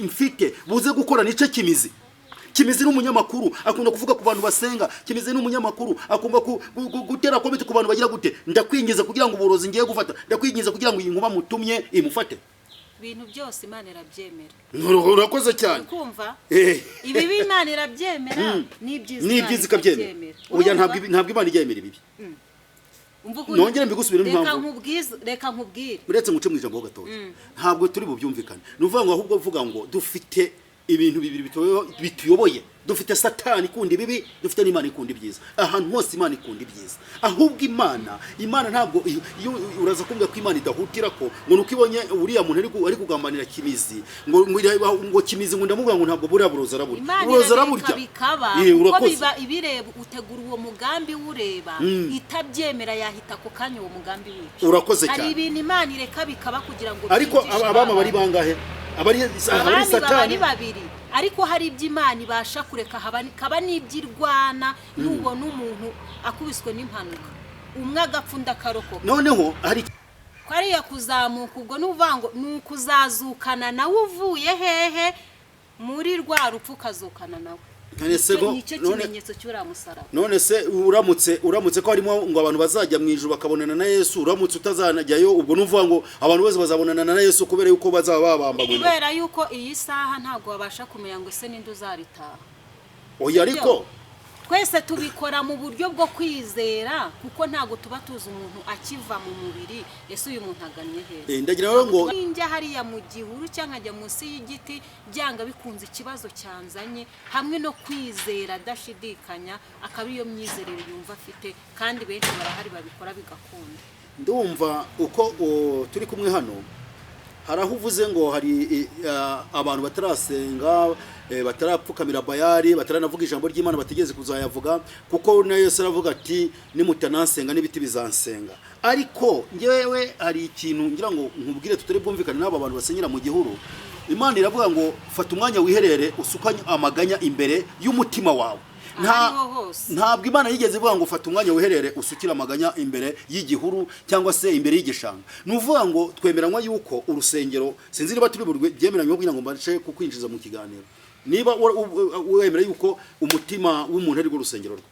mfite buze gukora nice Kimizi. Kimizi ni umunyamakuru, akunda kuvuga ku bantu basenga. Kimizi ni umunyamakuru, akunda gutera comment ku bantu bagira gute. Ndakwingiza kugira ngo uburozi ngiye gufata, ndakwingiza kugira ngo iyi nkuba mutumye imufate. Ibintu byose Imana irabyemera. Urakoze cyane. Kumva Eh. ibibi Imana irabyemera, n'ibyiza n'ibyiza Imana ikabyemera. Oya, ntabwo ntabwo Imana ijya yemera ibibi. Umva ukuntu- Nongere mbigusubiremo Reka impamvu. reka nkubwire. Uretse nguce mu ijambo ho gatoya, ntabwo turi bubyumvikane. Ni ukuvuga ngo ahubwo uvuga ngo dufite ibintu bibiri bituyoboye: dufite Satani ikunda ibibi, dufite n'Imana ikunda ibyiza. Ahantu hose Imana ikunda ibyiza. Ahubwo Imana ntabwo iyo uraza kumbwira ko Imana idahutira ko ngo nuko ibonye uriya muntu ari kugambanira Kimizi, ngo Kimizi, ngo ndamubwira ngo ntabwo buriya burozi araburya. Imana Uburozi irabireka araburya. bikaba Eh, kuko urakoze. biba ibireba, utegura uwo mugambi wureba, itabyemera yahita ako kanya uwo mugambi wica. Urakoze Hari cyane. ibintu Imana ireka bikaba kugira ngo Ariko byigishe abama bari abana. bangahe? Abari Abami baba ari Satani. babiri, ariko hari ibyo Imana ibasha kureka, haba n'ibyo irwana. Nubona umuntu akubiswe n'impanuka, umwe agapfa undi akarokoka, Noneho hari ko ariya kuzamuka, ubwo ni ukuvuga ngo ni ukuzazukana nawe uvuye hehe? Muri rwa rupfu ukazukana nawe. None se Nicyo kimenyetso cy'uriya musaraba. None se uramutse ko harimo ngo abantu bazajya mu ijuru bakabonana na Yesu, uramutse utazanajyayo, ubwo nuvuga ngo abantu bose bazabonana na Yesu kubera yuko bazaba babambanywe nawe? Kubera yuko iyi saha ntabwo wabasha kumenya ngo ese ninde uzaritaha. Oya, ariko Twese tubikora mu buryo bwo kwizera, kuko ntabwo tuba tuzi umuntu akiva mu mubiri, ese uyu muntu agannye hehe? Ndagira rero ngo Ninjya hariya mu gihuru cyangwa nkajya munsi y'igiti, byanga bikunze ikibazo cyanzanye hamwe no kwizera adashidikanya, akaba ariyo myizerere yumva afite, kandi benshi barahari babikora bigakunda. Ndumva uko turi kumwe hano, hari aho uvuze ngo hari abantu batarasenga, batarapfukamira Bayari, bataranavuga ijambo ry'Imana, bategereze kuzayavuga, kuko na Yesu aravuga ati: "Nimutanansenga n'ibiti bizansenga." Ariko ngewe hari ikintu ngira ngo nkubwire tutari bwumvikane n'aba bantu basenyera mu gihuru. Imana iravuga ngo fata umwanya wiherere, usukanye amaganya imbere y'umutima wawe. Ahariho hose. Ntabwo Imana yigeze ivuga ngo fata umwanya wiherere usukire amaganya imbere y'igihuru cyangwa se imbere y'igishanga. Ni ukuvuga ngo twemeranywa yuko urusengero, sinzi niba turi byemeranywe, kugira ngo mbashe kukwinjiza mu kiganiro, niba wemera yuko umutima w'umuntu ari rwo rusengero rwe.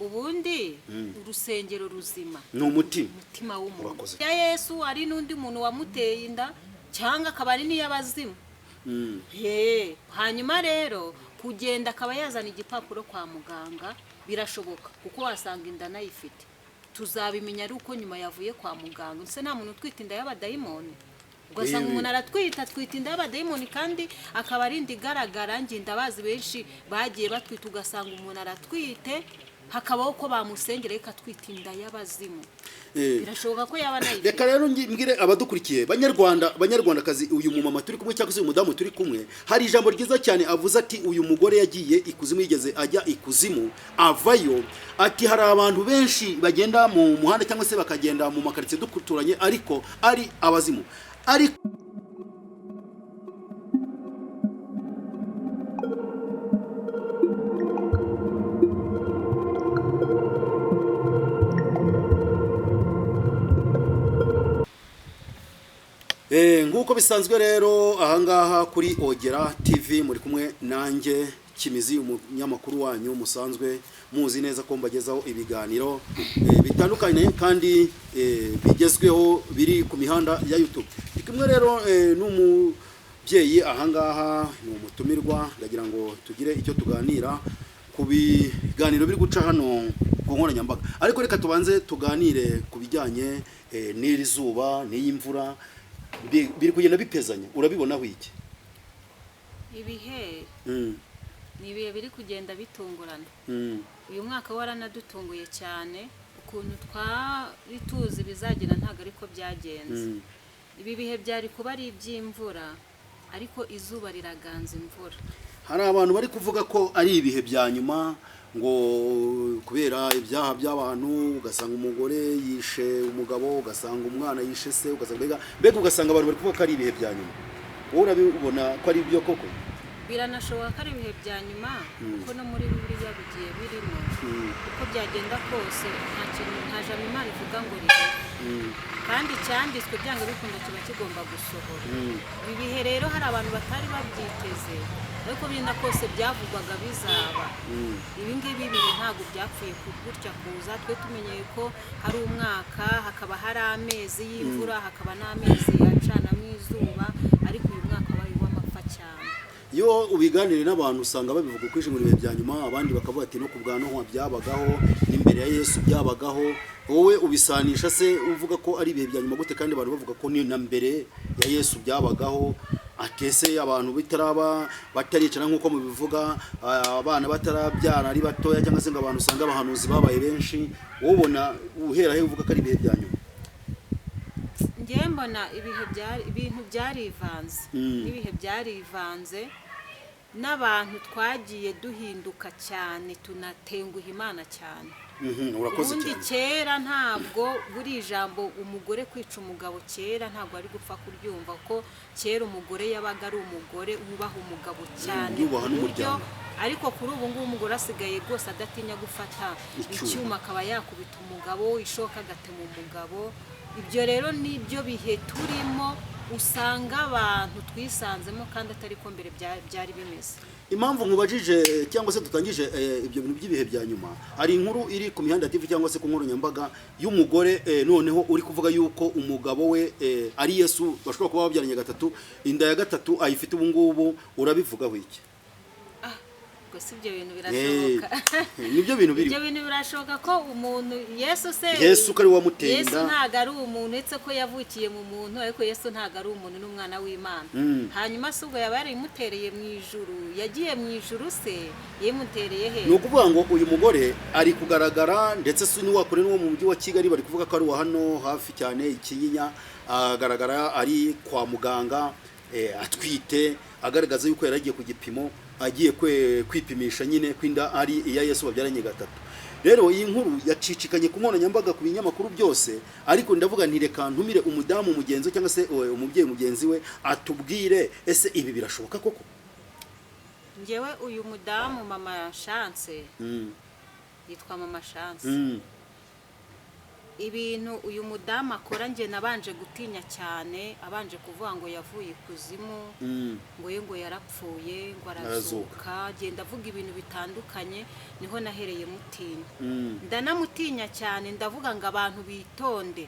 Ubundi urusengero ruzima Ni umutima. umutima w'umuntu. Urakoze. Ya Yesu, hari n'undi muntu wamuteye inda, cyangwa akaba ari n'iy'abazimu. He, hanyuma rero kugenda akaba yazana igipapuro kwa muganga birashoboka, kuko wasanga inda anayifite. Tuzabimenya ari uko nyuma yavuye kwa muganga. Ese nta muntu utwita inda y'abadayimoni? Ugasanga umuntu aratwita, atwita inda y'abadayimoni, kandi akaba ari inda igaragara. Njye ndabazi benshi bagiye batwita, ugasanga umuntu aratwite, hakabaho ko bamusengera ariko atwita inda y'abazimu. Birashoboka ko yaba anayifite. Reka rero mbwire abadukurikiye, Banyarwanda, Banyarwandakazi, uyu mumama turi kumwe cyangwa se uyu mudamu turi kumwe, hari ijambo ryiza cyane avuze, ati uyu mugore yagiye ikuzimu, yigeze ajya ikuzimu avayo. Ati hari abantu benshi bagenda mu muhanda cyangwa se bakagenda mu makaritsiye duturanye ariko ari abazimu, ariko nk'uko bisanzwe rero ahangaha kuri Ogera TV muri kumwe nanjye Kimizi, umunyamakuru wanyu musanzwe muzi neza ko mbagezaho ibiganiro bitandukanye kandi bigezweho biri ku mihanda ya YouTube. Ndi kumwe rero n'umubyeyi ahangaha, ni umutumirwa, ndagira ngo tugire icyo tuganira ku biganiro biri guca hano ku nkoranyambaga. Ariko reka tubanze tuganire ku bijyanye n'iri zuba n'iyi mvura biri kugenda bipezanya. Urabibonaho iki? Ibihe ni ibihe biri kugenda bitungurana. Uyu mwaka waranadutunguye cyane, ukuntu twari tuzi bizagenda ntabwo ariko byagenze. Ibi bihe byari kuba ari iby'imvura, ariko izuba riraganza imvura. Hari abantu bari kuvuga ko ari ibihe bya nyuma, ngo kubera ibyaha by'abantu, ugasanga umugore yishe umugabo, ugasanga umwana yishe se, ugasanga mbega mbega, ugasanga abantu bari kuvuga ko ari ibihe bya nyuma. Wowe urabibona ko ari byo koko? Biranashoboka ko ari ibihe bya nyuma, kuko no muri Bibiliya bigiye birimo. Uko byagenda kose, nta kintu, nta jambo Imana ivuga ngo ribe, kandi icyanditswe byanga bikunda kiba kigomba gusohora. Ibi bihe rero hari abantu batari babyiteze, ariko bigenda kose byavugwaga bizaba. Ibi ngibi bihe ntabwo byapfuye gutya kuza. Twe tumenyeye ko hari umwaka, hakaba hari amezi y'imvura, hakaba n'amezi acanamo izuba, ariko uyu mwaka wabaye uw'amapfa cyane. Iyo ubiganiriye n'abantu usanga babivuga uko mu bihe bya nyuma, abandi bakavuga ati no ku bwa Nowa byabagaho, n'imbere ya Yesu byabagaho. Wowe ubisanisha se uvuga ko ari ibihe bya nyuma gute, kandi abantu bavuga ko ni na mbere ya Yesu byabagaho? Atese abantu bitaraba, bataricara nk'uko mubivuga, abana batarabyara ari batoya, cyangwa se ngo abantu usanga abahanuzi babaye benshi, wowe ubona uhera he uvuga ko ari ibihe bya nyuma? Njyewe mbona ibihe byari, ibintu byarivanze, n'ibihe byarivanze, n'abantu twagiye duhinduka cyane, tunatenguha Imana cyane. Urakoze Ubundi cyane. kera ntabwo buri ijambo umugore kwica umugabo, kera ntabwo ari gupfa kuryumva, ko kera umugore yabaga ari umugore wubaha umugabo cyane, Yubaha ku buryo n'umuryango. Ariko kuri ubu ngubu umugore asigaye rwose adatinya gufata icyuma. Icyuma akaba yakubita umugabo, ishoka agatema umugabo. Ibyo rero nibyo bihe turimo, usanga abantu twisanzemo kandi atari ko mbere byari bimeze. Impamvu nkubajije cyangwa se dutangije ibyo bintu by'ibihe bya nyuma, hari inkuru iri ku mihanda TV cyangwa se ku nkoranyambaga y'umugore, noneho uri kuvuga yuko umugabo we ari Yesu, bashobora kuba babyaranye gatatu, inda ya gatatu ayifite ubu ngubu. Urabivugaho iki? Ubwo si ibyo bintu birashoboka? Nibyo bintu biri. Ibyo bintu birashoboka ko umuntu Yesu se? Yesu ko ari we wamuteye Yesu inda. ntabwo ari umuntu, uretse ko yavukiye mu muntu, ariko Yesu ntabwo ari umuntu, ni umwana w'Imana. Hanyuma se ubwo yaba yarayimutereye mu ijuru? Yagiye mu ijuru se? Yayimutereye he? Ni ukuvuga ngo uyu mugore ari kugaragara, ndetse si n'uwakure n'uwo mu mujyi wa Kigali, bari kuvuga ko ari uwa hano hafi cyane i Kinyinya. Agaragara ari kwa muganga, atwite, agaragaza yuko yari agiye ku gipimo, agiye kwipimisha nyine ko inda ari iya Yesu babyaranye gatatu. Rero iyi nkuru yacicikanye ku nkoranyambaga, ku binyamakuru byose, ariko ndavuga nti reka ntumire umudamu mugenzi we cyangwa se umubyeyi mugenzi we atubwire: ese ibi birashoboka koko? Ngewe uyu mudamu Mama Chance, yitwa Mama Chance, ibintu uyu mudamu akora, njye nabanje gutinya cyane, abanje kuvuga ngo yavuye ikuzimu, ngo ye ngo yarapfuye, ngo Arazuka. arazuka, agenda avuga ibintu bitandukanye, niho nahereye mutinya. Ndanamutinya cyane, ndavuga ngo abantu bitonde,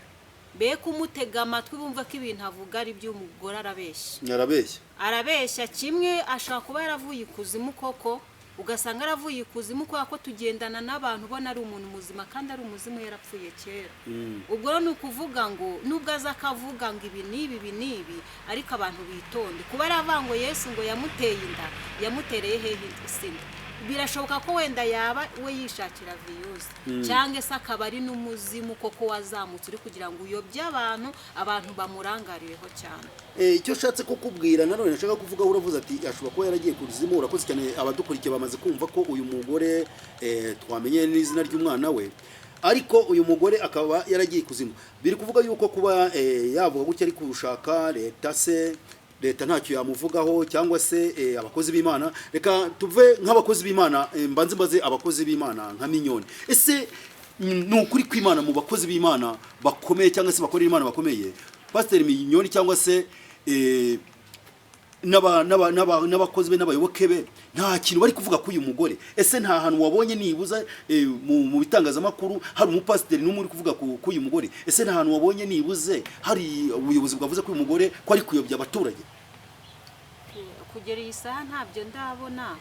be kumutega amatwi bumva ko ibintu avuga ari iby'umugore, arabeshya. Arabeshya. Arabeshya. Kimwe, ashobora kuba yaravuye ikuzimu koko, ugasanga yaravuye ikuzimu kubera ko tugendana n'abantu ubona ari umuntu muzima kandi ari umuzimu, yarapfuye kera. Ubwo rero ni ukuvuga ngo nubwo aza akavuga ngo ibi n'ibi, ibi n'ibi, ariko abantu bitonde. Kuba aravuga ngo Yesu ngo yamuteye inda, yamutereye hehe inda? Birashoboka ko wenda yaba we yishakira views, cyangwa se akaba ari n'umuzimu koko wazamutse uri kugira ngo uyobye abantu, abantu bamurangarireho cyane. Icyo ushatse kukubwira nanone nashaka kuvuga, uravuze ati ashobora kuba yaragiye kuzimu. Urakoze cyane, abadukurikiye bamaze kumva ko uyu mugore, twamenye n'izina ry'umwana we, ariko uyu mugore akaba yaragiye ikuzimu. Biri kuvuga yuko kuba yavuga gutya ari kurushaka leta, se leta ntacyo yamuvugaho, cyangwa se abakozi b'Imana? Reka tuve nk'abakozi b'Imana, mbanze mbaze abakozi b'Imana nka Minyoni: ese ni ukuri kw'Imana, mu bakozi b'Imana bakomeye cyangwa se bakorera Imana bakomeye, Pasiteri Minyoni cyangwa se n'abakozi be n'abayoboke be nta kintu bari kuvuga kuri uyu mugore? Ese nta hantu wabonye nibuza mu bitangazamakuru hari umupasiteri n'umwe uri kuvuga kuri uyu mugore? Ese nta hantu wabonye nibuze hari ubuyobozi bwavuze ko uyu mugore ko ari kuyobya abaturage? Kugera iyi saha ntabyo ndabona,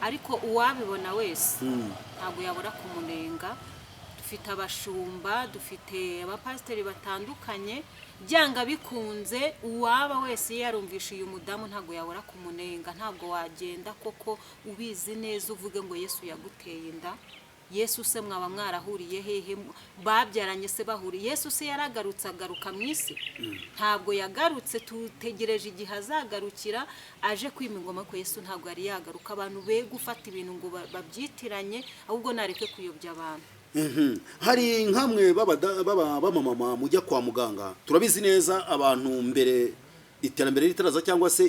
ariko uwabibona wese ntabwo yabura kumunenga. Dufite abashumba, dufite abapasiteri batandukanye, byanga bikunze uwaba wese iyo yarumvishe uyu mudamu ntabwo yabura kumunenga. Ntabwo wagenda koko ubizi neza uvuge ngo Yesu yaguteye inda. Yesu se mwaba mwarahuriye hehe? Babyaranye se bahuriye? Yesu se yaragarutse, agaruka mu isi? Ntabwo yagarutse, tutegereje igihe azagarukira aje kwima ingoma, ko Yesu ntabwo yari yagaruka. Abantu be gufata ibintu ngo babyitiranye, ahubwo nareke kuyobya abantu. Hari nkamwe b'abamama mujya kwa muganga, turabizi neza abantu mbere Iterambere ritaraza cyangwa se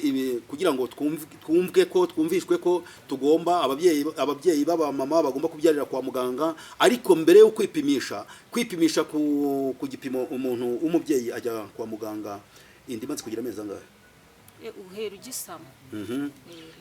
kugira ngo twumvwe ko twumvishwe ko tugomba ababyeyi b'abamama bagomba kubyarira kwa muganga. Ariko mbere yo kwipimisha ku gipimo, umuntu w'umubyeyi ajya kwa muganga inda imaze kugira amezi angahe? Uhera ugisama.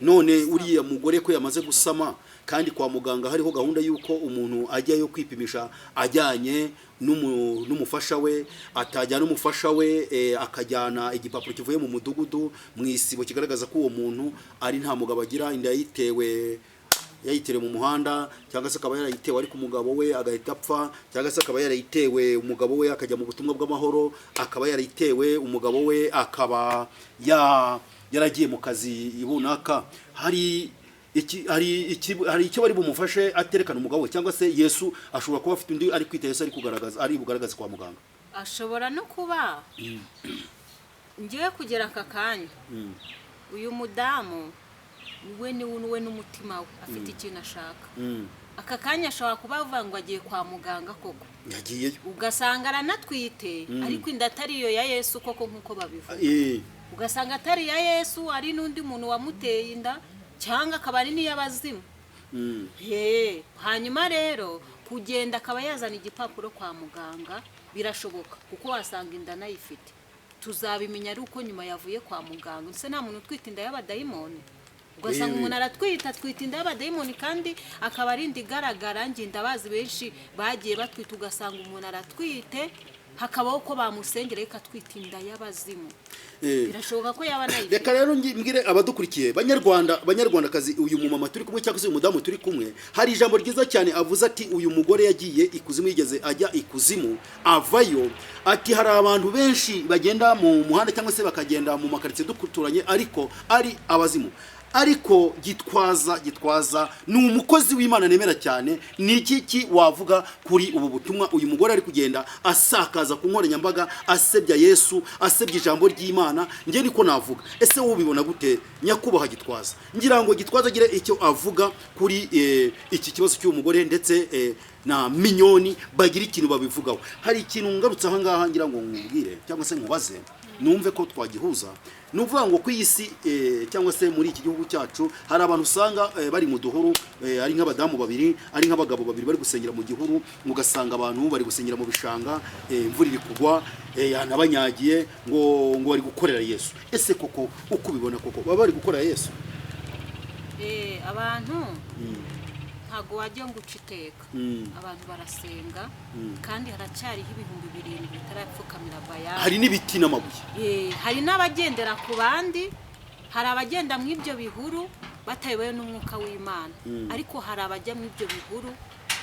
None uriya mugore ko yamaze gusama, kandi kwa muganga hariho gahunda y'uko umuntu ajyayo kwipimisha ajyanye n'umufasha we, atajyana umufasha we, akajyana igipapuro kivuye mu mudugudu, mu isibo, kigaragaza ko uwo muntu ari nta mugabo agira, inda yayitewe mu muhanda, cyangwa se akaba yarayitewe ariko umugabo we agahita apfa, cyangwa se akaba yarayitewe umugabo we akajya mu butumwa bw'amahoro, akaba yarayitewe umugabo we akaba yaragiye mu kazi runaka, hari icyo bari bumufashe aterekana umugabo we? Cyangwa se Yesu ashobora kuba afite undi ari kwita Yesu, ari kugaragaza, ari bugaragaze kwa muganga? Ashobora no kuba ngiwe kugera aka kanya uyu mudamu we ni we n'umutima we afite ikintu ashaka. Aka kanya ashobora kuba avuga ngo agiye kwa muganga koko, yagiyeyo, ugasanga aranatwite, ariko inda atari iyo ya Yesu koko nk'uko babivuga. Ugasanga atari iya Yesu, ari n'undi muntu wamuteye inda, cyangwa akaba ari n'iy'abazimu. Hanyuma rero kugenda akaba yazana igipapuro kwa muganga birashoboka, kuko wasanga inda anayifite. Tuzabimenya ari uko nyuma yavuye kwa muganga. Ese nta muntu utwita inda y'abadayimoni? Ugasanga umuntu aratwita, atwita inda y'abadayimoni, kandi akaba ari inda igaragara. Njye ndabazi benshi bagiye batwita, ugasanga umuntu aratwite, hakabaho ko bamusengera ariko atwita inda y'abazimu. Birashoboka ko yaba anayifite. Reka rero mbwire abadukurikiye, Banyarwanda, Banyarwandakazi, uyu mumama turi kumwe cyangwa se uyu mudamu turi kumwe, hari ijambo ryiza cyane avuze, ati uyu mugore yagiye ikuzimu, yigeze ajya ikuzimu avayo. Ati hari abantu benshi bagenda mu muhanda cyangwa se bakagenda mu makaritsiye duturanye ariko ari abazimu. Ariko Gitwaza ni umukozi w'Imana nemera cyane. Ni iki ki wavuga kuri ubu butumwa uyu mugore ari kugenda asakaza ku nkoranyambaga, asebya Yesu, asebya ijambo ry'Imana? Njye niko navuga. Ese wowe ubibona gute, nyakubahwa Gitwaza? Ngira ngo Gitwaza agire icyo avuga kuri iki kibazo cy'uyu mugore, ndetse na Minyoni bagira ikintu babivugaho. Hari ikintu ngarutse aha ngaha ngira ngo nkubwire cyangwa se nkubaze, numve ko twagihuza. Ni ukuvuga ngo ku iyi si, cyangwa se muri iki gihugu cyacu, hari abantu usanga bari mu duhuru, ari nk'abadamu babiri, ari nk'abagabo babiri bari gusengera mu gihuru, ugasanga abantu bari gusengera mu bishanga, imvura iri kugwa, yanabanyagiye, ngo bari gukorera Yesu. Ese koko uko ubibona, koko baba bari gukorera Yesu? Abantu ntabwo wajya ngo uce iteka. Abantu barasenga, kandi haracyariho 7000 bitarapfukamira Bayali. Hari n'ibiti n'amabuye. Hari n'abagendera ku bandi, hari abagenda mu ibyo bihuru batayobowe n'umwuka w'Imana, ariko hari abajya mu ibyo bihuru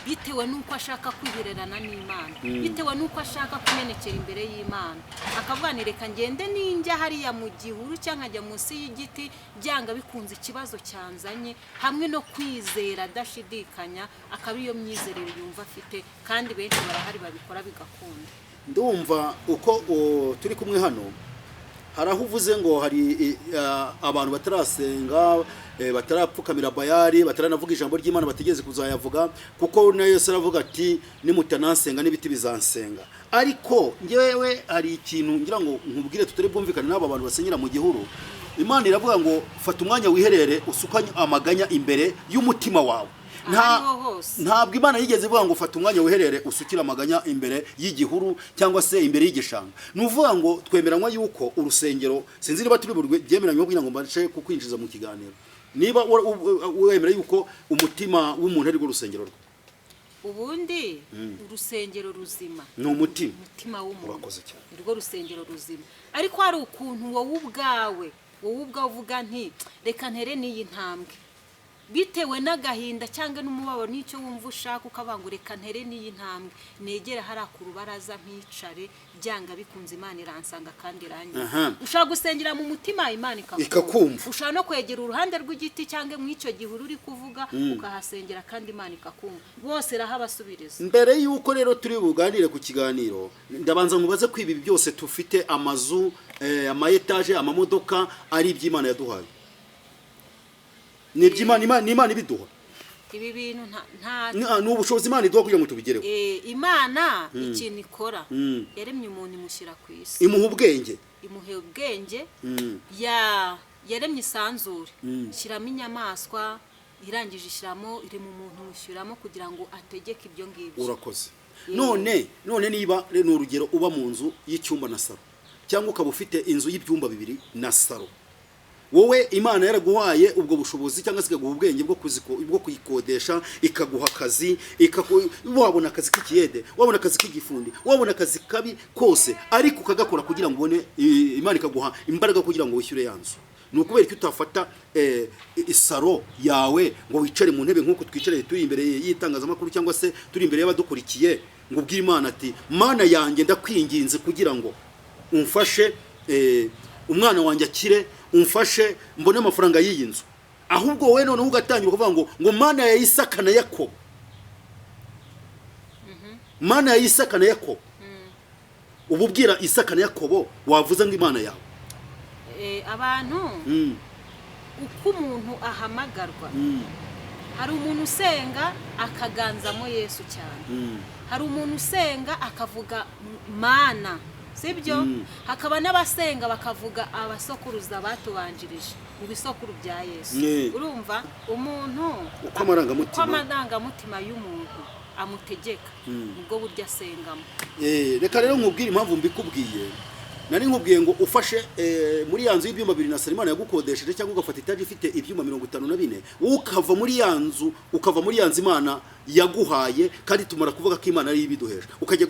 bitewe n'uko ashaka kwihererana n'Imana, bitewe n'uko ashaka kumenekera imbere y'Imana, akavuga ni reka ngende, ninjya hariya mu gihuru cyangwa nkajya munsi y'igiti, byanga bikunze ikibazo cyanzanye, hamwe no kwizera adashidikanya, akaba iyo myizerere yumva afite. Kandi benshi barahari babikora bigakunda. Ndumva uko turi kumwe hano, hari aho uvuze ngo hari abantu batarasenga, batarapfukamira Bayari, bataranavuga ijambo ry'Imana, bategereze kuzayavuga, kuko na Yesu aravuga ati nimutanansenga n'ibiti bizansenga. Ariko ngewe hari ikintu ngira ngo nkubwire tutari bwumvikane n'aba bantu basengera mu gihuru. Imana iravuga ngo fata umwanya wiherere, usukanye amaganya imbere y'umutima wawe. Ahariho hose. Ntabwo Imana yigeze ivuga ngo fata umwanya wiherere usukire amaganya imbere y'igihuru cyangwa se imbere y'igishanga. Ni ukuvuga ngo twemeranywa yuko urusengero, sinzi niba turi byemeranywa, kugira ngo mbashe kukwinjiza mu kiganiro, niba wemera yuko umutima w'umuntu ari rwo rusengero rwe. Ubundi urusengero ruzima ni umutima. Umutima w'umuntu. Urakoze cyane. Ni rwo rusengero ruzima. Ariko hari ukuntu wowe ubwawe uvuga nti reka ntere n'iyi ntambwe, bitewe n'agahinda cyangwa n'umubabaro n'icyo wumva ushaka, ukavuga ngo reka ntere n'iyi ntambwe, negere hariya ku rubaraza mpicare, byanga bikunze Imana iransanga kandi iranyura. Ushobora gusengera mu mutima, Imana ikakumva. Ikakumva. Ushobora no kwegera uruhande rw'igiti cyangwa mu icyo gihuru uri kuvuga, ukahasengera kandi Imana ikakumva. Bose irahabasubiriza. Mbere y'uko rero turi buganire ku kiganiro, ndabanza nkubaze ko ibi byose tufite, amazu, ama etaje, amamodoka, ari iby'Imana yaduhaye? Ni iby'Imana, ni Imana ibiduha. Ibi bintu nta Ni ubushobozi Imana iduha kugira ngo tubigereho. Imana ikintu ikora, yaremye umuntu imushyira ku isi, imuha ubwenge, imuha ubwenge, yaremye isanzure, ishyiramo inyamaswa, irangije ishyiramo, irema umuntu, imushyiramo kugira ngo ategeke ibyo ngibyo. Urakoze. None niba ni urugero uba mu nzu y'icyumba na saro, cyangwa ukaba ufite inzu y'ibyumba bibiri na saro, wowe Imana yaraguhaye ubwo bushobozi cyangwa se ikaguha ubwenge bwo kuyikodesha, ikaguha akazi, wabona akazi k'ikiyede, wabona akazi k'igifundi, wabona akazi kabi kose, ariko ukagakora kugira ngo ubone, Imana ikaguha imbaraga kugira ngo wishyure ya nzu, ni ukubera ko utafata isaro yawe ngo wicare mu ntebe nk'uko twicareye turi imbere y'itangazamakuru cyangwa se turi imbere y'abadukurikiye, ngo ubwire Imana ati: "Mana yanjye, ndakwinginze kugira ngo umfashe, umwana wanjye akire, umfashe mbone amafaranga y'iyi nzu"? Ahubwo wowe noneho ugatangira ukavuga ngo "Mana ya Isaka na Yakobo, Mana ya Isaka na Yakobo." Uba ubwira Isaka na Yakobo wavuze ngo Imana yawe. Abantu, uko umuntu ahamagarwa, hari umuntu usenga akaganzamo Yesu cyane, hari umuntu usenga akavuga "Mana", sibyo? Hakaba n'abasenga bakavuga abasokuruza batubanjirije mu bisokuru bya Yesu. Urumva umuntu Uko amarangamutima- uko amarangamutima y'umuntu amutegeka, nibwo buryo asengamo. Reka rero nkubwire impamvu mbikubwiye. Nari nkubwiye ngo ufashe muri ya nzu y'ibyumba bibiri na salo Imana yagukodesheje, cyangwa ugafata itaje ifite ibyumba 54, wowe ukava muri ya nzu, ukava muri ya nzu Imana yaguhaye, kandi tumara kuvuga ko Imana ariyo ibiduhesha, ukajya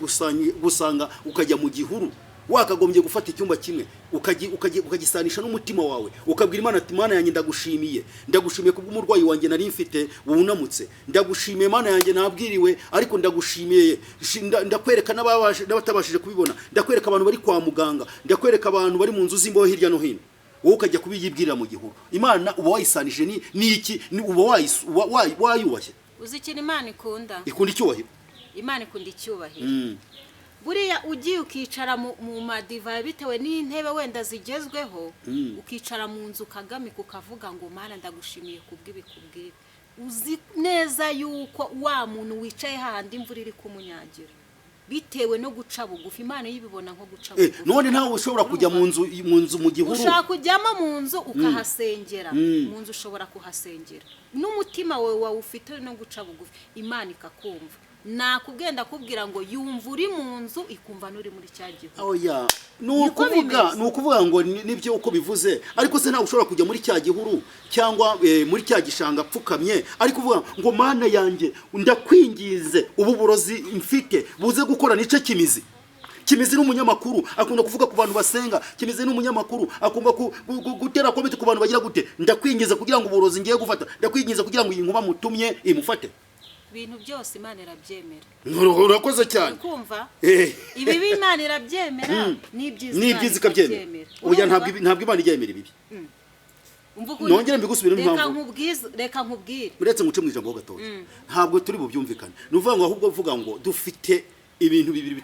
gusanga ukajya mu gihuru, wakagombye gufata icyumba kimwe ukagisanisha n'umutima wawe, ukabwira Imana ati: "Mana yanjye, ndagushimiye, ndagushimiye kubw'umurwayi wanjye nari mfite wunamutse, ndagushimiye Mana yanjye, nabwiriwe ariko ndagushimiye. Ndakwereka n'abatabashije kubibona, ndakwereka abantu bari kwa muganga, ndakwereka abantu bari mu nzu z'imbohe hirya no hino." Wowe ukajya kubiyibwirira mu gihuru, Imana uba wayisanishije ni iki? Uba wayubashye. Uzi ikintu Imana ikunda? Ikunda icyubahiro. Imana ikunda icyubahiro. Buriya ugiye ukicara mu madiva, bitewe n'intebe wenda zigezweho, ukicara mu nzu ukagamika, ukavuga ngo "Mana, ndagushimiye kubw'ibi, kubw'ibi", uzi neza yuko wa muntu wicaye hahandi imvura iri kumunyagira bitewe no guca bugufi, Imana yibibona nko guca bugufi. None ntawe ushobora kujya mu nzu mu gihuru? Ushobora kujyamo mu nzu ukahasengera. Mu nzu ushobora kuhasengera n'umutima wawe wawufite no guca bugufi, Imana ikakumva. Nakubwiye, ndakubwira ngo yumva uri mu nzu, ikumva n'uri muri cya gihugu. Oya, ni Niko ukuvuga bimeze. ni ukuvuga ngo nibyo uko bivuze, ariko se ntawe ushobora kujya muri cya gihuru cyangwa muri cya gishanga apfukamye, ariko uvuga ngo "Mana yanjye, ndakwinginze, ubu burozi mfite buze gukora"? Nice Kimizi. Kimizi ni umunyamakuru, akunda kuvuga ku bantu basenga. Kimizi ni umunyamakuru, akunda gutera comment ku bantu bagira gute. "Ndakwinginze kugira ngo uburozi ngiye gufata, ndakwinginze kugira ngo iyi nkuba mutumye imufate." Ibintu byose Imana irabyemera. Urakoze cyane. Kumva ibibi Imana irabyemera, n'ibyiza Ni ibyiza ikabyemera. Oya, ntabwo ntabwo Imana ijya yemera ibibi. Umva ukuntu- Nongere mbigusubiremo Reka impamvu. nkubwize, reka nkubwire. Uretse nguce mu ijambo ho gatoya, ntabwo turi bubyumvikane. Ni ukuvuga ngo ahubwo uvuga ngo dufite ibintu bibiri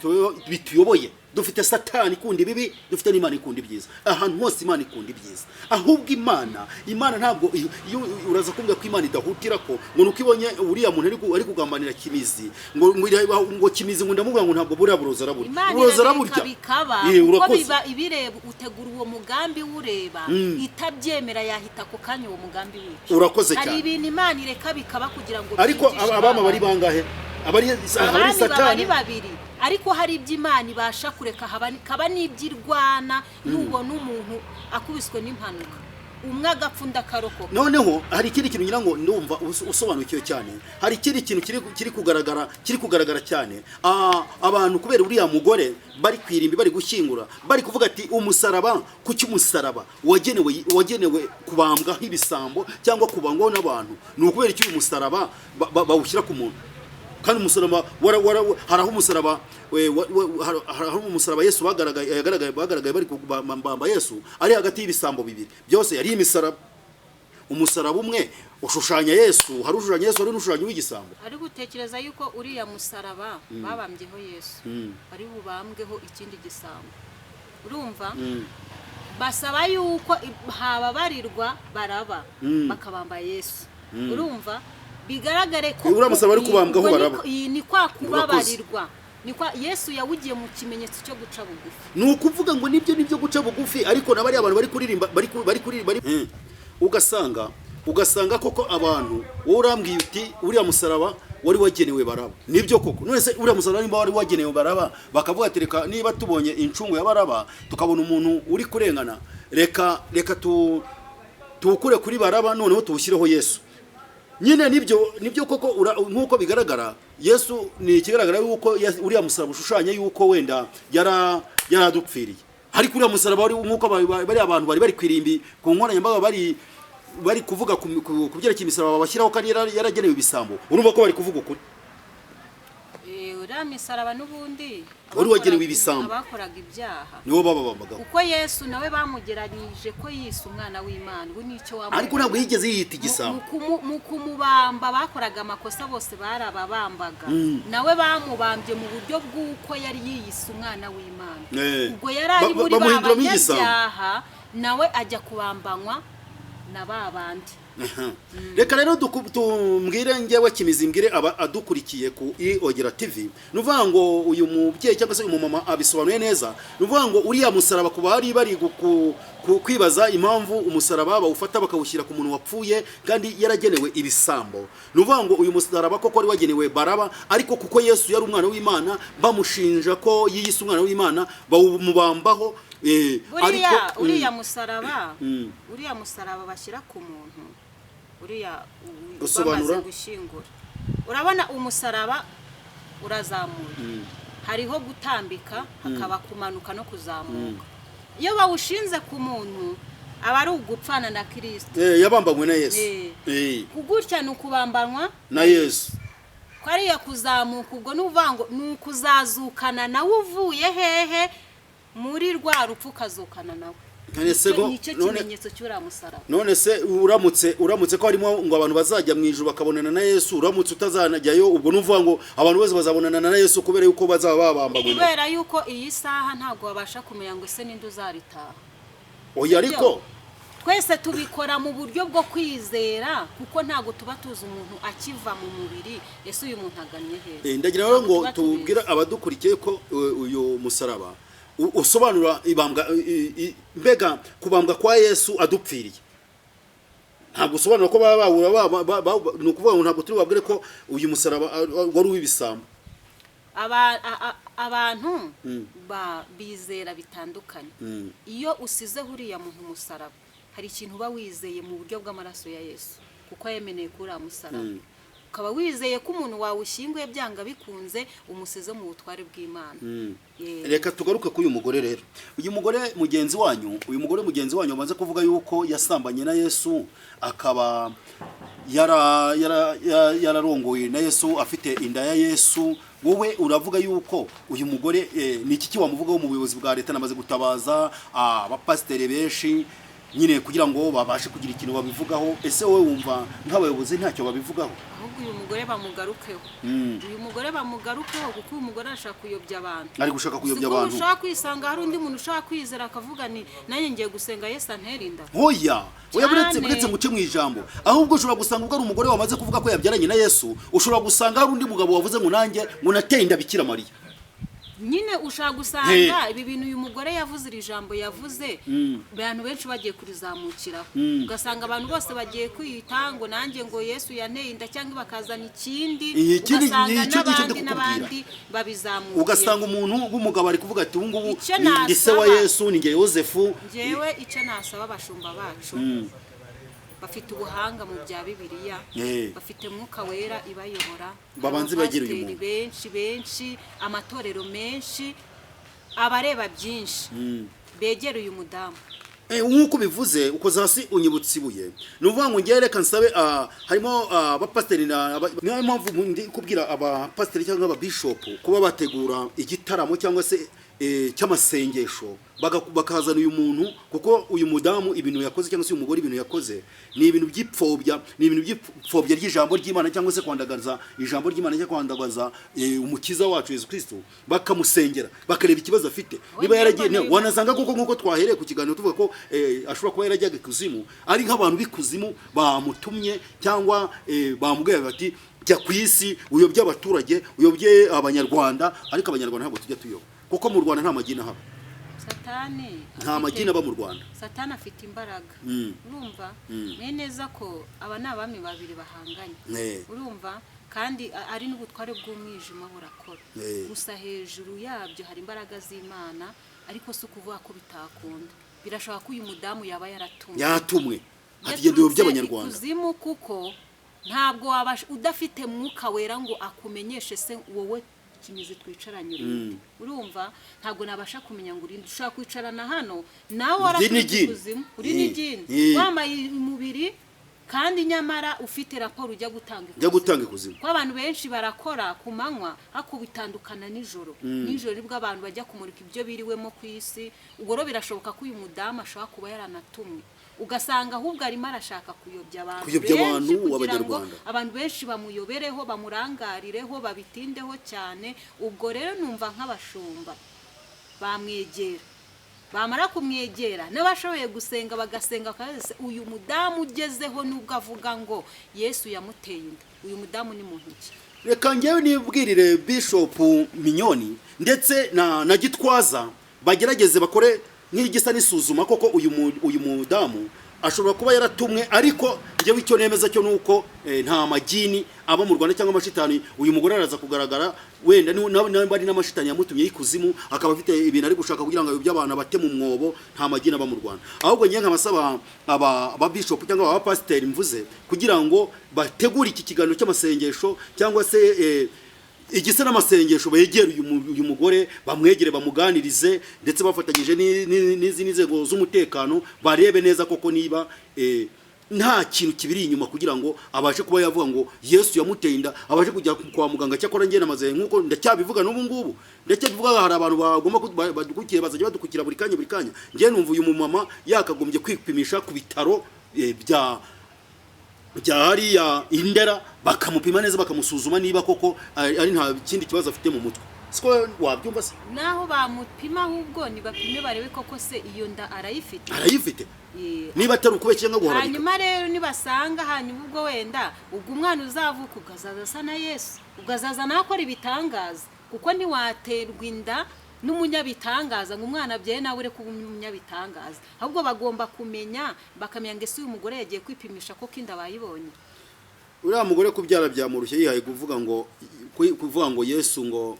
bituyoboye: dufite Satani ikunda ibibi, dufite n'Imana ikunda ibyiza. Ahantu hose Imana ikunda ibyiza. Ahubwo Imana ntabwo iyo uraza kumbwira ko Imana idahutira ko ngo nuko ibonye uriya muntu ari kugambanira Kimizi, ngo Kimizi, ngo ndamubwira ngo ntabwo buriya burozi araburya. Imana Uburozi irareka araburya. bikaba kuko Urakoze. biba ibireba, utegura uwo mugambi wureba, itabyemera yahita ako kanya uwo mugambi wica. Urakoze Hari cyane. ibintu Imana ireka bikaba kugira ngo Ariko byigishe abama bari abantu. bangahe? Abari Abami baba ari Satani. babiri, ariko hari ibyo Imana ibasha kureka, haba n'ibyo irwana. Nubona umuntu akubiswe n'impanuka, umwe agapfa undi akarokoka. Noneho hari ikindi kintu ngira ngo ndumva usobanukiwe cyane. Hari ikindi kintu kiri kugaragara cyane. Abantu kubera uriya mugore bari kwirimbi, bari gushyingura, bari kuvuga ati umusaraba, kuki umusaraba wagenewe kubambwaho ibisambo cyangwa kubangwaho n'abantu? Ni ukubera iki uyu musaraba bawushyira ku muntu? Kandi umusaraba hari aho umusaraba hari aho umusaraba Yesu bagaragaye, yagaragaye, bagaragaye bari kubamba Yesu ari hagati y'ibisambo bibiri, byose yari imisaraba. Umusaraba umwe ushushanya Yesu, hari ushushanya Yesu, hari n'ushushanya uw'igisambo. Ariko utekereza yuko uriya musaraba babambyeho Yesu bari bubambweho ikindi gisambo? Urumva basaba yuko hababarirwa Baraba, bakabamba Yesu. Urumva Bigaragare ko Uriya musaraba wari kubambwaho ubwo Baraba. Iyi ni kwa kubabarirwa, ni kwa Yesu yawugiye mu kimenyetso cyo guca bugufi. Ni ukuvuga ngo nibyo guca bugufi, ariko na bariya bantu bari kuririmba, bari kuririmba ugasanga koko abantu, wowe urambwiye uti uriya musaraba wari wagenewe Baraba. Nibyo koko. None se uriya musaraba nimba wari wagenewe Baraba, bakavuga ati reka niba tubonye incungu ya Baraba, tukabona umuntu uri kurengana, reka tuwukure kuri Baraba, noneho tuwushyireho Yesu. Nyine nibyo koko, nk'uko bigaragara Yesu ni ikigaragara yuko uriya musaraba ushushanya yuko wenda yaradupfiriye. Ariko uriya musaraba wari nk'uko bariya abantu bari kwirimbi ku nkoranyambaga bari kuvuga ku byerekeye imisaraba bashyiraho kandi yaragenewe ibisambo, urumva ko bari kuvuga ukuri. Uriya misaraba n'ubundi Wari wagenewe ibisambo. Abakoraga ibyaha nibo bababambagaho. Kuko Yesu nawe bamugeranyije ko yise umwana w'Imana, ubu nicyo wamuha. Ariko ntabwo yigeze yiyita igisambo. Mu kumubamba bakoraga amakosa, bose barababambaga. Nawe bamubambye mu buryo bw'uko yari yiyise umwana w'Imana. Ubwo yari ari muri ba Bamuhinduramo igisambo. banyabyaha, nawe ajya kubambanywa na ba bandi. Aha. Reka rero tumbwire, njyewe Kimizi mbwire aba adukurikiye ku Ogera TV. Ni ukuvuga ngo uyu mubyeyi cyangwa se uyu mumama abisobanuye neza. Ni ukuvuga ngo uriya musaraba, ku bari bari kwibaza impamvu umusaraba bawufata bakawushyira ku muntu wapfuye kandi yaragenewe ibisambo, ni ukuvuga ngo uyu musaraba koko wari wagenewe Baraba, ariko kuko Yesu yari umwana w'Imana, bamushinja ko yiyise umwana w'Imana, bawumubambaho. Buriya Ariko uriya musaraba, uriya musaraba bashyira ku muntu uriya Usobanura? bamaze gushyingura, urabona umusaraba urazamuye, hariho gutambika, hakaba kumanuka no kuzamuka. Iyo bawushinze ku muntu aba ari ugupfana na Kirisito. Yabambanywe na Yesu. Kugutya ni ukubambanwa na Yesu. Ko ariya kuzamuka, ubwo ni ukuvuga ngo ni ukuzazukana nawe uvuye hehe? Muri rwa rupfu ukazukana nawe. None se Nicyo kimenyetso cy'uriya musaraba. None se uramutse ko harimo ngo abantu bazajya mu ijuru bakabonana na Yesu, uramutse utazanajyayo, ubwo ni ukuvuga ngo abantu bose bazabonana na Yesu kubera yuko bazaba babambanywe nawe? Kubera yuko iyi saha ntabwo wabasha kumenya ngo ese ninde uzaritaha. Oya, ariko Twese tubikora mu buryo bwo kwizera, kuko ntabwo tuba tuzi umuntu akiva mu mubiri, ese uyu muntu agannye hehe? Ndagira rero ngo Ntabwo tuba tubizi. tubwire abadukurikiye ko uyu musaraba usobanura ibambwa, mbega kubambwa kwa Yesu adupfiriye. Ntabwo usobanura ko baba bawura ni ukuvuga ngo ntabwo turi bubabwire ko uyu musaraba wari uw'ibisambo. Abantu bizera bitandukanye. Iyo usizeho uriya muntu umusaraba, hari ikintu uba wizeye mu buryo bw'amaraso ya Yesu, kuko yemeneye kuri uriya musaraba, ukaba wizeye ko umuntu wawushyinguye byanga bikunze umusize mu butware bw'Imana. Reka tugaruke kuri uyu mugore rero, uyu mugore mugenzi wanyu wamaze kuvuga yuko yasambanye na Yesu, akaba yararongoye na Yesu, afite inda ya Yesu. Wowe uravuga yuko uyu mugore, ni iki wamuvugaho mu buyobozi bwa leta? Namaze gutabaza abapasiteri benshi nyine kugira ngo babashe kugira ikintu babivugaho. Ese wowe wumva nk'abayobozi ntacyo babivugaho? Ahubwo uyu mugore bamugarukeho. Uyu mugore bamugarukeho, kuko uyu mugore arashaka kuyobya abantu. Ari gushaka kuyobya Siko abantu. Ushobora kwisanga hari undi muntu ushobora kwizera akavuga ni nanjye ngiye gusenga Yesu antere inda. Hoya oya, buretse Cyane. buretse nguce mu ijambo. Ahubwo ushobora gusanga ubwo ari umugore wamaze kuvuga ko yabyaranye na Yesu, ushobora gusanga hari undi mugabo wavuze ngo nanjye ngo nateye inda Bikira Mariya. Nyine ushobora gusanga ibi bintu uyu mugore yavuze, iri jambo yavuze, abantu benshi bagiye kurizamukiraho, ugasanga abantu bose bagiye kwiyita ngo nanjye ngo Yesu yanteye inda, cyangwa bakazana ikindi, Ikindi ugasanga ni icyo ngicyo n'abandi ndi kukubwira. n'abandi babizamukiye. Ugasanga umuntu w'umugabo ari kuvuga ati ubu ngubu Icyo ndi se wa Yesu, ni njye Yosefu. Njyewe icyo nasaba abashumba bacu, bafite ubuhanga mu bya Bibiliya, bafite Mwuka Wera ibayobora. Babanze bagire uyu Abapasiteri muntu. benshi benshi, amatorero menshi, abareba byinshi, begere uyu mudamu. Nk'uko bivuze, ukoze hasi unyibutsa ibuye. Ni ukuvuga ngo ngewe reka nsabe, harimo abapasiteri niyo mpamvu ndi kubwira abapasiteri cyangwa ababishopu kuba bategura igitaramo cyangwa se cy'amasengesho, bakazana uyu muntu, kuko uyu mudamu ibintu yakoze cyangwa se uyu mugore ibintu yakoze ni ibintu by'ipfobya, ni ibintu by'ipfobya ry'ijambo ry'Imana, cyangwa se kwandagaza ijambo ry'Imana, cyangwa kwandagaza umukiza wacu Yesu Kristo. Bakamusengera, bakareba ikibazo afite, niba yaragiye wanasanga koko nk'uko twahereye ku kiganiro tuvuga ko ashobora kuba yarajyaga ikuzimu, ari nk'abantu b'ikuzimu bamutumye cyangwa bamubwiye bati: "Jya ku isi uyobye abaturage, uyobye Abanyarwanda." Ariko Abanyarwanda ntabwo tujya tuyoba, kuko mu Rwanda nta magini ahaba. Satani Nta magini aba mu Rwanda. Satani afite imbaraga. Urumva neza ko aba ni abami babiri bahanganye. Urumva kandi ari n'ubutware bw'umwijima burakora. Gusa hejuru yabyo hari imbaraga z'Imana, ariko si ukuvuga ko bitakunda. Birashoboka ko uyu mudamu yaba yaratumwe. Yatumwe ati: "Genda uyobye Yaturutse Abanyarwanda." ikuzimu, kuko ntabwo wabasha udafite Mwuka Wera ngo akumenyeshe. Se wowe Kimizi twicaranye urinde, urumva ntabwo nabasha kumenya ngo urinde. Ushobora kwicarana hano nawe waraturutse n'igini. ikuzimu, uri n'igini, wambaye umubiri, kandi nyamara ufite raporo ujya gutanga Njya ikuzimu. gutanga ikuzimu. Kuko abantu benshi barakora ku manywa, ariko bitandukana nijoro. Nijoro nibwo abantu bajya kumurika ibyo biriwemo ku isi. Ubwo rero birashoboka ko uyu mudamu ashobora kuba yaranatumwe, ugasanga ahubwo arimo arashaka kuyobya abantu Kuyobya benshi abantu kugira ngo b'Abanyarwanda. abantu benshi bamuyobereho, bamurangarireho, babitindeho cyane. Ubwo rero numva nk'abashumba bamwegera, bamara kumwegera n'abashoboye gusenga bagasenga, bakabaza: "Uyu mudamu ugezeho, nubwo avuga ngo Yesu yamuteye inda, uyu mudamu ni muntu ki?" Reka ngewe nibwirire Bishop Mignonne ndetse na Gitwaza, bagerageze bakore nk'igisa n'isuzuma koko. Uyu mudamu ashobora kuba yaratumwe, ariko njyewe icyo nemeza cyo nuko nta magini aba mu Rwanda cyangwa amashitani. Uyu mugore araza kugaragara wenda niba ari n'amashitani yamutumye y'ikuzimu, akaba afite ibintu ari gushaka kugira ngo ayobye abantu, abate mu mwobo. Nta magini aba mu Rwanda. Ahubwo ngiye nkabasaba aba bishop cyangwa aba pasiteri mvuze, kugira ngo bategure iki kiganiro cy'amasengesho cyangwa se igisa n'amasengesho, begere uyu mugore, bamwegere, bamuganirize, ndetse bafatanyije n'izindi nzego z'umutekano, barebe neza koko niba nta kintu kibiri inyuma, kugira ngo abashe kuba yavuga ngo Yesu yamuteye inda, abashe kujya kwa muganga. Cyakora njye namaze, nk'uko ndacyabivuga n'ubu ngubu ndacyabivuga, hari abantu bagomba badukurikiye, bazajya badukukira buri kanya buri kanya. Njye numva uyu mumama yakagombye kwipimisha ku bitaro bya hariya Indera, bakamupima neza, bakamusuzuma niba koko ari nta kindi kibazo afite mu mutwe. Siko wabyumva se? Naho bamupima, ahubwo nibapime barebe koko se iyo nda arayifite. Arayifite, niba atari ukubeshya cyangwa guharabika. Hanyuma rero nibasanga, hanyuma ubwo wenda ubwo umwana uzavuka ubwo azaza asa na Yesu, ubwo azaza nawe akora ibitangaza, kuko ntiwaterwa inda n'umunyabitangaza ngo umwana abyaye nawe ureke kuba umunyabitangaza. Ahubwo bagomba kumenya, bakamenya ngo ese uyu mugore yagiye kwipimisha koko inda bayibonye? Uriya mugore kubyara byamurushye, yihaye kuvuga ngo Yesu ngo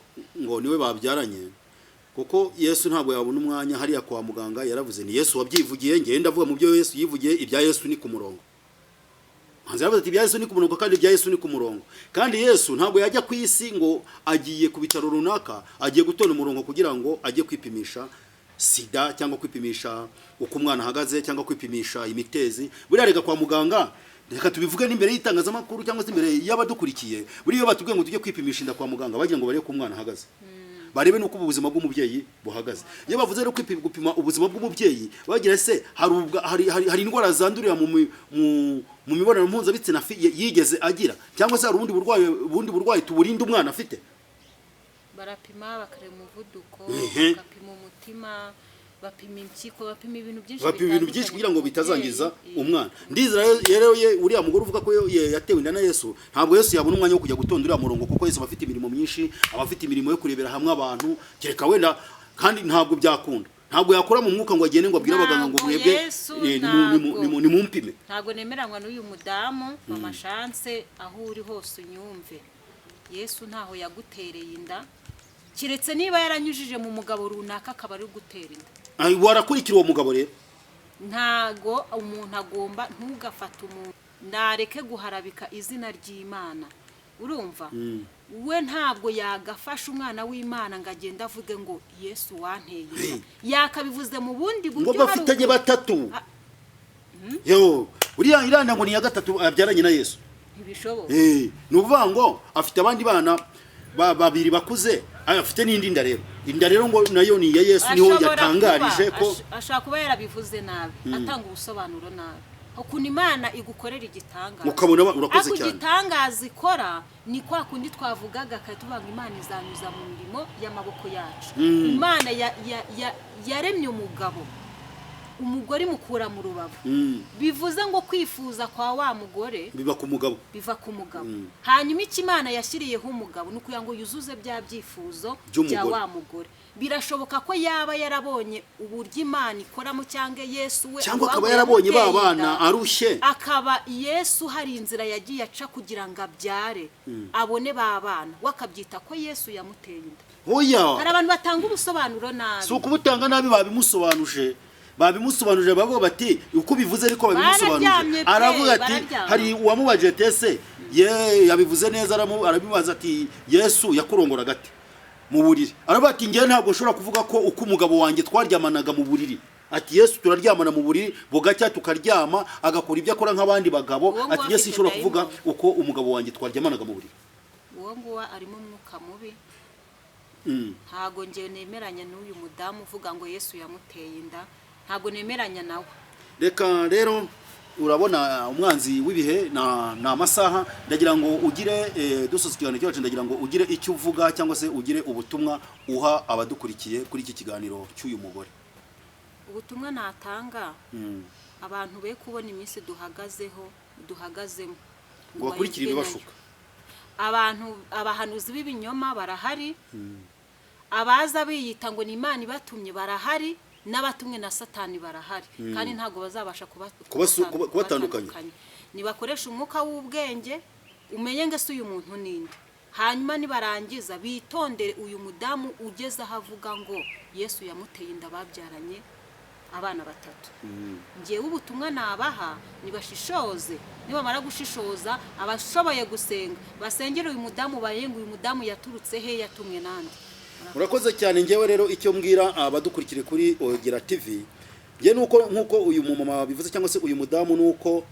niwe babyaranye, kuko Yesu ntabwo yabona umwanya hariya kwa muganga. Yaravuze, ni Yesu wabyivugiye, ngenda ndavuga mu byo Yesu yivugiye, ibya Yesu ni ku murongo. Manzi yaravuze ati: "Ibya Yesu ni ku murongo," kandi ibya Yesu ni ku murongo. Kandi Yesu ntabwo yajya ku isi ngo agiye ku bitaro runaka, agiye gutonda umurongo kugira ngo ajye kwipimisha sida, cyangwa kwipimisha uko umwana ahagaze, cyangwa kwipimisha imitezi. Buriya reka kwa muganga, reka tubivuge n'imbere y'itangazamakuru cyangwa se imbere y'abadukurikiye, buriya iyo batubwiye ngo tujye kwipimisha inda kwa muganga, bagira ngo barebe ko umwana ahagaze, barebe n'uko ubuzima bw'umubyeyi buhagaze. Iyo bavuze rero gupima ubuzima bw'umubyeyi, bagira se hari indwara zandurira mu mibonano mpuzabitsina yigeze agira, cyangwa se hari ubundi burwayi tuburinde umwana afite. Barapima, bakareba umuvuduko, bagapima umutima, bapima impyiko, bapima ibintu byinshi Bapima ibintu byinshi bitandukanye kugira ngo ku bitazangiza mubyeyi. umwana. Ndizera rero ye uriya mugore uvuga ko yatewe inda na Yesu, ntabwo Yesu yabona umwanya wo kujya gutonda uriya murongo, kuko Yesu aba afite imirimo myinshi, aba afite imirimo yo kurebera hamwe abantu. Kereka wenda, kandi ntabwo byakunda, ntabwo yakora mu mwuka ngo agende ngo abwire abaganga ngo Ntabwo mwebwe Yesu, ntabwo. nimumpime. Ntabwo nemeranywa n'uyu mudamu. Mama Chance, aho uri hose unyumve, Yesu ntaho yagutereye inda, keretse niba yaranyujije mu mugabo runaka akaba ari gutera inda. Ay, warakurikira uwo mugabo rero. Ntago umuntu agomba, ntugafate umuntu, nareke guharabika izina ry'Imana. Urumva, we ntabwo yagafasha umwana w'Imana ngo agende avuge ngo Yesu wanteye inda. Yakabivuze mu bundi Ngo buryo hari bafitanye batatu. Ah. Yo, uriya iranda ngo ni iya gatatu abyaranye na Yesu. Ntibishoboka. Ni ukuvuga ngo afite abandi bana babiri bakuze, afite n'indi nda rero. Inda rero ngo nayo ni iya Yesu, niho Ashobora yatangarije kuba- ko ashobora kuba yarabivuze nabi, atanga ubusobanuro nabi, ukuntu Imana igukorera igitangaza. Mukabona urakoze Ariko cyane. igitangaza ikora ni kwa kundi twavugaga kare, tuvuga ngo Imana izanyuza mu mirimo y'amaboko yacu. Imana yaremye umugabo, umugore imukura mu rubavu. Bivuze ngo kwifuza kwa wa mugore biba ku mugabo. Biva ku mugabo. Hanyuma icyo Imana yashyiriyeho umugabo ni ukugira ngo yuzuze bya byifuzo bya By'umugore. wa mugore. Birashoboka ko yaba yarabonye uburyo Imana ikoramo, cyangwa Yesu we cyangwa akaba uwawe yarabonye ba yamuteye bana inda, arushye, akaba Yesu hari inzira yagiye aca kugira ngo abyare, abone ba bana, we akabyita ko Yesu yamuteye inda. Hoya. Hari abantu batanga ubusobanuro nabi. Si ukubutanga nabi, babimusobanuje bavuga bati uko bivuze, ariko babimusobanuje. Bararyamye pe, Aravuga ati bararyama. hari uwamubajije tese ye yabivuze neza, arabibaza ati: "Yesu yakurongoraga ate mu buriri?" Aravuga ati: "Njyewe ntabwo nshobora kuvuga ko uko umugabo wanjye twaryamanaga mu buriri." Ati: "Yesu turaryamana mu buriri, bugacya tukaryama, agakora ibyo akora nk'abandi bagabo." Uwo nguwo Ati: "Njye afite sinshobora kuvuga dayimoni. uko umugabo wanjye twaryamanaga mu buriri." Uwo nguwo arimo umwuka mubi. Ntago njye nemeranya n'uyu mudamu uvuga ngo Yesu yamuteye inda, ntabwo nemeranya nawe. Reka rero, urabona umwanzi w'ibihe na amasaha, ndagira ngo ugire dusoza ikiganiro cyacu, ndagira ngo ugire icyo uvuga cyangwa se ugire ubutumwa uha abadukurikiye kuri iki kiganiro cy'uyu mugore. Ubutumwa natanga, abantu be kubona iminsi duhagazeho, duhagazemo, ngo bakurikire bayobwe ibibashuka. Nayo. Abantu, abahanuzi b'ibinyoma barahari, abaza biyita ngo ni Imana ibatumye barahari, n'abatumwe na Satani barahari, kandi ntabwo bazabasha kubatandukanya. Nibakoresha umwuka w'ubwenge, umenye ngo ese uyu muntu ninde. Hanyuma nibarangiza bitondere uyu mudamu ugeze aho avuga ngo Yesu yamuteye inda, babyaranye abana batatu. Ngewe ubutumwa nabaha, nibashishoze. Nibamara gushishoza, abashoboye gusenga basengere uyu mudamu, barenga uyu mudamu yaturutse he, yatumwe nande. Urakoze cyane. Ngewe rero icyo mbwira abadukurikire kuri Ogera TV, ngewe nuko nkuko uyu mumama bivuze cyangwa se uyu mudamu, nuko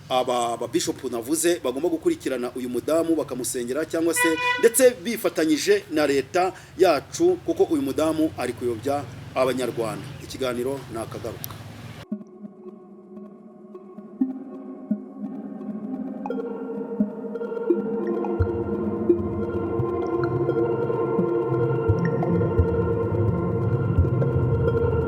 aba bishop navuze bagomba gukurikirana uyu mudamu bakamusengera, cyangwa se ndetse bifatanyije na leta yacu, kuko uyu mudamu ari kuyobya Abanyarwanda. Ikiganiro ni akagaruka.